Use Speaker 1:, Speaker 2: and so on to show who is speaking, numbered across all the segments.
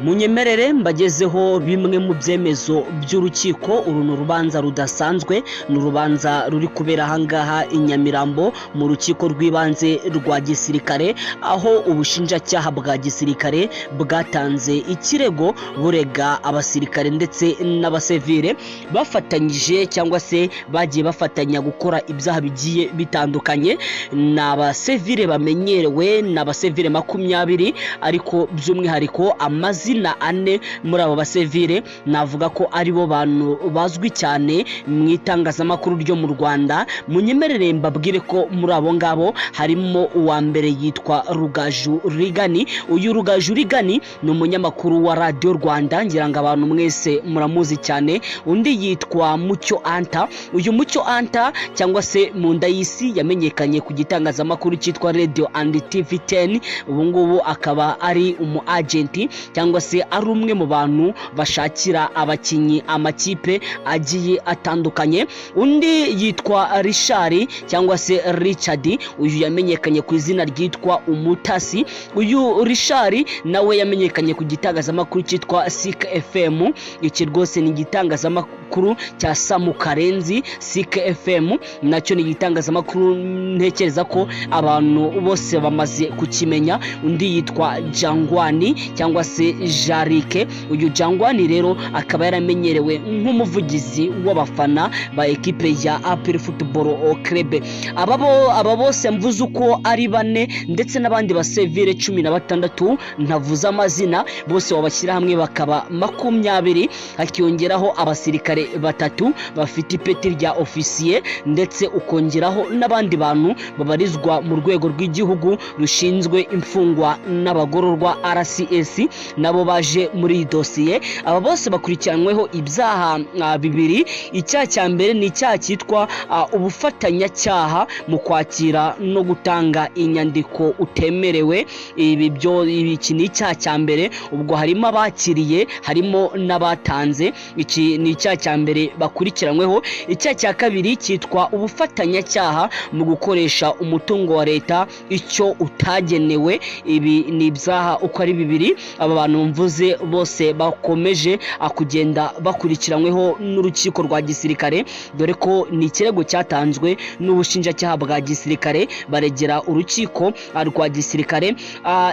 Speaker 1: Munyemerere mbagezeho bimwe mu byemezo by'urukiko. Uru ni urubanza rudasanzwe, ni urubanza ruri kubera ahangaha i Nyamirambo mu rukiko rw'ibanze rwa gisirikare, aho ubushinjacyaha bwa gisirikare bwatanze ikirego burega abasirikare ndetse n'abasivile bafatanyije cyangwa se bagiye bafatanya gukora ibyaha bigiye bitandukanye. Ni abasivile bamenyerewe, ni abasivile 20, ariko by'umwihariko amazina ane muri abo basivile navuga ko aribo bantu bazwi cyane mu itangazamakuru ryo mu Rwanda. Munyemerere mbabwire ko muri abo ngabo harimo uwa mbere yitwa Rugaju Rigani. Uyu Rugaju Rigani ni umunyamakuru wa Radiyo Rwanda, ngira ngo abantu mwese muramuzi cyane. Undi yitwa Mucyo Anta. Uyu Mucyo Anta cyangwa se Munda y'Isi yamenyekanye ku gitangazamakuru cyitwa Radio and TV 10, ubu ngubu akaba ari umu agent cyangwa se ari umwe mu bantu bashakira abakinnyi amakipe agiye atandukanye. Undi yitwa Richard cyangwa se Richard, uyu yamenyekanye ku izina ryitwa Umutasi. Uyu Richard nawe yamenyekanye ku gitangazamakuru cyitwa Sik FM. Iki rwose ni igitangazamakuru cya Samu Karenzi. Sik FM nacyo ni igitangazamakuru ntekereza ko abantu bose bamaze kukimenya. Undi yitwa Jangwani cyangwa se Jarike. Uyu Jangwani rero akaba yaramenyerewe nk'umuvugizi w'abafana ba ekipe ya APR Football Club. Aba bose mvuze uko ari bane ndetse n'abandi basivile 16 ntavuze amazina, bose wabashyira hamwe bakaba 20, hakiyongeraho abasirikare batatu bafite ipeti rya ofisiye, ndetse ukongeraho n'abandi bantu babarizwa mu rwego rw'igihugu rushinzwe imfungwa n'abagororwa RCS, nabo baje muri iyi dosiye. Aba bose bakurikiranyweho ibyaha bibiri. Icyaha cya mbere ni icyaha cyitwa ubufatanyacyaha mu kwakira no gutanga inyandiko utemerewe. Ibi byo iki ni icyaha cya mbere, ubwo harimo abakiriye, harimo n'abatanze. Iki ni icyaha cya mbere bakurikiranyweho. Icyaha cya kabiri cyitwa ubufatanyacyaha mu gukoresha umutungo wa leta icyo utagenewe. Ibi ni ibyaha uko ari bibiri aba bantu mvuze bose bakomeje kugenda bakurikiranyweho n'urukiko rwa gisirikare, dore ko ni ikirego cyatanzwe n'ubushinjacyaha bwa gisirikare baregera urukiko rwa gisirikare.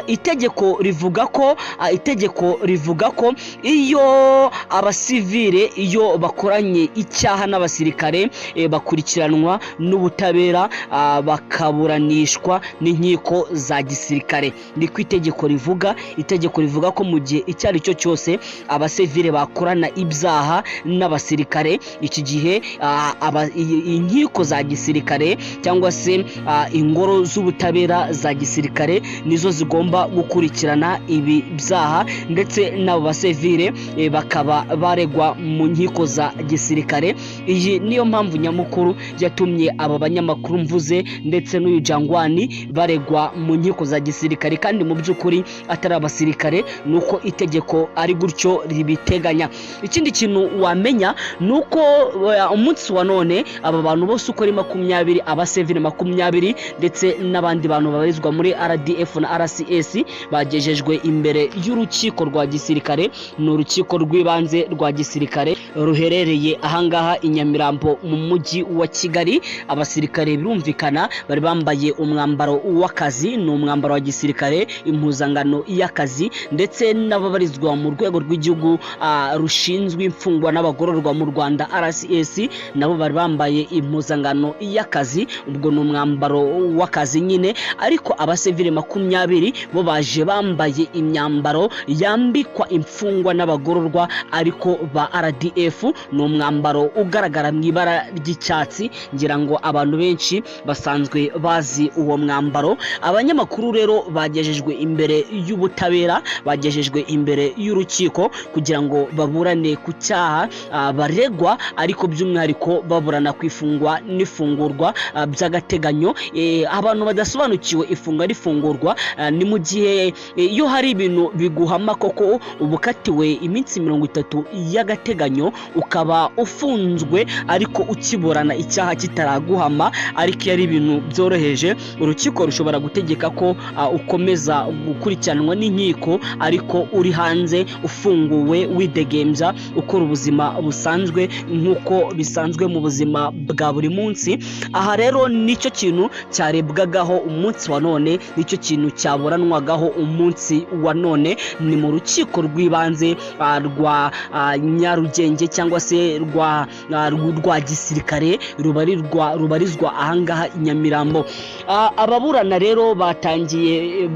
Speaker 1: Itegeko rivuga ko iyo abasivile iyo bakoranye icyaha n'abasirikare, bakurikiranwa n'ubutabera, bakaburanishwa n'inkiko za gisirikare. Niko itegeko rivuga. Itegeko rivuga ko mu gihe icyo ari cyo cyose abasivile bakorana ibyaha n'abasirikare, iki gihe inkiko za gisirikare cyangwa se ingoro z'ubutabera za gisirikare nizo zigomba gukurikirana ibi byaha, ndetse n'abo basivile bakaba baregwa mu nkiko za gisirikare. Iyi niyo mpamvu nyamukuru yatumye aba banyamakuru mvuze ndetse n'uyu Jangwani baregwa mu nkiko za gisirikare kandi mu by'ukuri atari abasirikare, ni uko itegeko ari gutyo ribiteganya. Ikindi kintu wamenya ni uko umunsi wa none aba bantu bose uko ari 20, abasivile 20 ndetse n'abandi bantu babarizwa muri RDF na RCS, bagejejwe imbere y'urukiko rwa gisirikare. Ni urukiko rw'ibanze rwa gisirikare ruherereye ahangaha i Nyamirambo mu mujyi wa Kigali. Abasirikare birumvikana bari bambaye umwambaro w'akazi, ni umwambaro wa gisirikare, impuzangano y'akazi, ndetse n'ababarizwa mu rwego rw'igihugu rushinzwe imfungwa n'abagororwa mu Rwanda RCS, nabo bari bambaye impuzangano y'akazi, ubwo ni umwambaro w'akazi nyine. Ariko abasivile 20 bo baje bambaye imyambaro yambikwa imfungwa n'abagororwa ariko ba RDF, ni umwambaro ugaragara mu ibara ry'icyatsi, ngira ngo abantu benshi basanzwe bazi uwo mwambaro. Abanyamakuru rero bagejejwe imbere y'ubutabera, bagejejwe imbere y'urukiko kugira ngo baburane ku cyaha baregwa, ariko by'umwihariko baburana ku ifungwa n'ifungurwa by'agateganyo. Abantu badasobanukiwe ifunga n'ifungurwa, ni mu gihe iyo hari ibintu biguhama koko uba ukatiwe iminsi 30 y'agateganyo, ukaba ufunzwe ariko ukiburana icyaha kitaraguhama. Ariko iyo ari ibintu byoroheje, urukiko rushobora gutegeka ko ukomeza gukurikiranwa n'inkiko ariko ko uri hanze ufunguwe, widegembya, ukora ubuzima busanzwe nk'uko bisanzwe mu buzima bwa buri munsi. Aha rero nicyo kintu cyarebwagaho umunsi wa none, nicyo kintu cyaburanwagaho umunsi wa none. Ni mu rukiko rw'ibanze rwa Nyarugenge cyangwa se rwa gisirikare rubarizwa ahangaha i Nyamirambo. Ababurana rero batangiye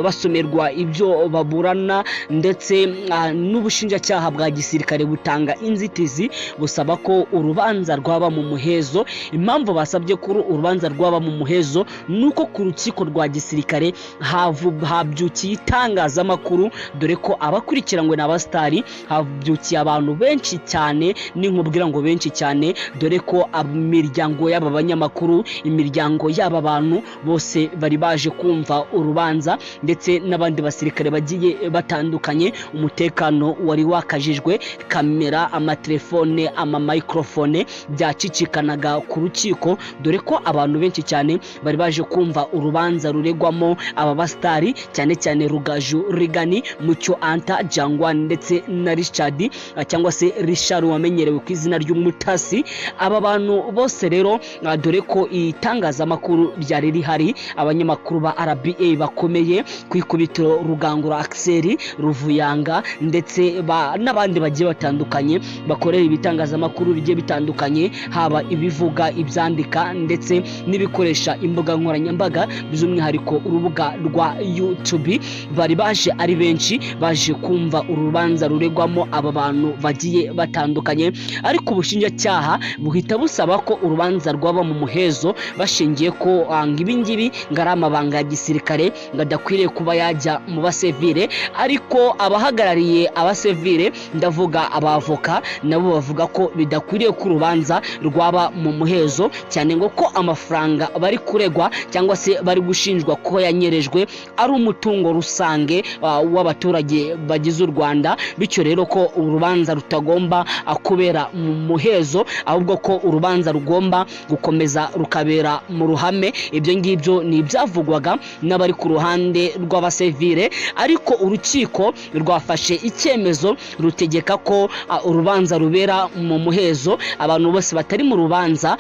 Speaker 1: basomerwa ibyo baburana, ndetse n'ubushinjacyaha bwa gisirikare butanga inzitizi, busaba ko urubanza rwaba mu muhezo. Impamvu basabye ko urubanza rwaba mu muhezo ni uko ku rukiko rwa gisirikare habyukiye itangazamakuru, dore ko abakurikiranywe na abasitari, habyukiye abantu benshi cyane. Ninkubwira ngo benshi cyane, dore ko imiryango y'aba banyamakuru, imiryango y'aba bantu bose bari baje kumva urubanza, ndetse n'abandi basirikare bagiye batandukanye. Umutekano wari wakajijwe, kamera, amatelefone, amamicrophone byacicikanaga ku rukiko, dore ko abantu benshi cyane bari baje kumva urubanza ruregwamo aba basitari, cyane cyane Rugaju Rigani, Mucyo Anta Jangwa ndetse na Richard cyangwa se Richard wamenyerewe ku izina ry'Umutasi. Aba bantu bose rero, dore ko itangazamakuru ryari rihari, abanyamakuru ba RBA bakomeye ku ikubitiro Rugangura Axel Ruvuyanga, ndetse n'abandi bagiye batandukanye bakorera ibitangazamakuru bigiye bitandukanye, haba ibivuga, ibyandika ndetse n'ibikoresha imbuga nkoranyambaga, by'umwihariko urubuga rwa YouTube, bari baje ari benshi baje kumva urubanza ruregwamo aba bantu bagiye batandukanye. Ariko ubushinjacyaha buhita busaba ko urubanza rwaba mu muhezo, bashingiye ko ngo ibi ngibi ngo ari amabanga ya gisirikare, ngo adakwiriye kuba yajya mu basivile. Ariko abahagarariye abasivile, ndavuga abavoka, nabo bavuga ko bidakwiriye ko urubanza rwaba mu muhezo, cyane ngo ko amafaranga bari kuregwa cyangwa se bari gushinjwa ko yanyerejwe ari umutungo rusange w'abaturage bagize u Rwanda, bityo rero ko urubanza rutagomba kubera mu muhezo, ahubwo ko urubanza rugomba gukomeza rukabera mu ruhame. Ibyo ngibyo ni ibyavugwaga n'abari ku ruhande rw'abasivile, ariko urukiko rwafashe icyemezo rutegeka ko urubanza rubera mu muhezo. Abantu bose batari mu rubanza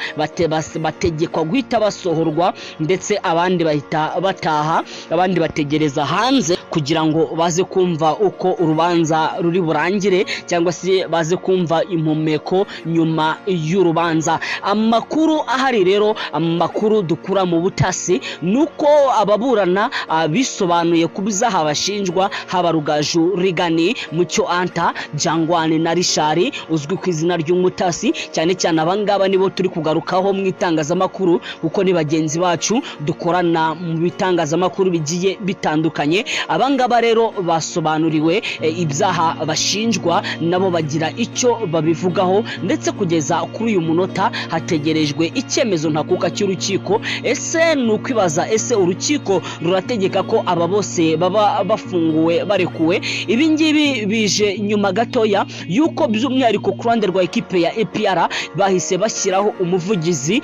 Speaker 1: bategekwa guhita basohorwa, ndetse abandi bahita bataha, abandi bategereza hanze kugira ngo baze kumva uko urubanza ruri burangire, cyangwa se baze kumva impumeko nyuma y'urubanza. Amakuru ahari rero, amakuru dukura mu butasi, ni uko ababurana bisobanuye ku byaha bashinjwa, haba Rugaju Rigani, Mucyo Anta Jangwani na Rishari uzwi ku izina ry'Umutasi. Cyane cyane abangaba nibo turi kugarukaho mu itangazamakuru, kuko ni bagenzi bacu dukorana mu bitangazamakuru bigiye bitandukanye. Abangaba rero basobanuriwe ibyaha bashinjwa, nabo bagira icyo babivugaho, ndetse kugeza kuri uyu munota hategerejwe icyemezo ntakuka cy'urukiko. Ese ni ukwibaza, ese urukiko rurategeka ko aba bose baba bafunguwe, barekuwe? Ibi ngibi bije nyuma gatoya y'uko by'umwihariko ku ruhande rwa ekipe ya APR bahise bashyiraho umuvugizi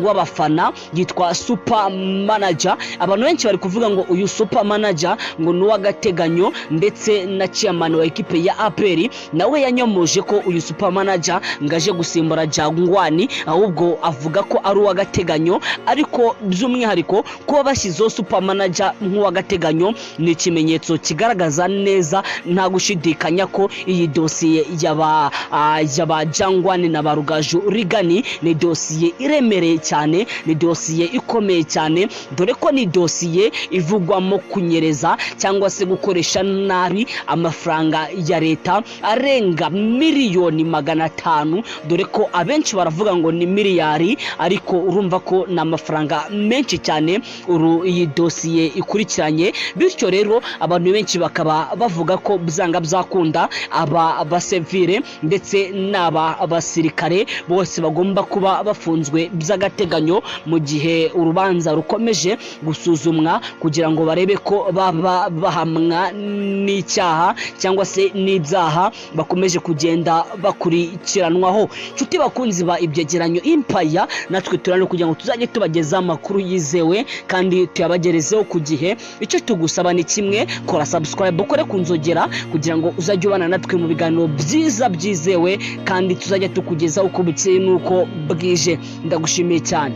Speaker 1: w'abafana yitwa Super Manager. Abantu benshi bari kuvuga ngo uyu Super Manager ngo ni uw'agateganyo, ndetse na chairman wa ekipe ya APR nawe yanyomoje ko uyu Super Manager ngo aje gusimbura Jangwani, ahubwo avuga ko ari uw'agateganyo. Ariko by'umwihariko kuba bashyizeho Super Manager nk'uw'agateganyo ni ikimenyetso kigaragaza neza nta gushidikanya ko iyi dosiye yaba Jangwani na ba Rugaju Rigani ni dosiye iremereye cyane, ni dosiye ikomeye cyane, dore ko ni dosiye ivugwamo kunyereza cyangwa se gukoresha nabi amafaranga ya leta arenga 500 miliyoni, dore ko abenshi baravuga ngo ni miliyari, ariko urumva ko ni amafaranga menshi cyane iyi dosiye ikurikiranye. Bityo rero abantu benshi bakaba bavuga ko byanga byakunda aba basivile ndetse n'aba basirikare bose bagomba kuba bafunzwe by'agateganyo mu gihe urubanza rukomeje gusuzumwa, kugira ngo barebe ko baba bahamwa n'icyaha cyangwa se n'ibyaha bakomeje kugenda bakurikiranwaho. Inshuti bakunzi ba Ibyegeranyo Impaya, natwe turano kugira ngo tuzajye tubagezaho amakuru yizewe kandi tuyabagerezeho ku gihe. Icyo tugusaba ni kimwe: kora subscribe, ukore ku nzogera kugira ngo uzajye ubana natwe mu biganiro byiza byizewe kandi tuzajya tukugezaho uko bukeye n'uko bwije. Ndagushimiye cyane.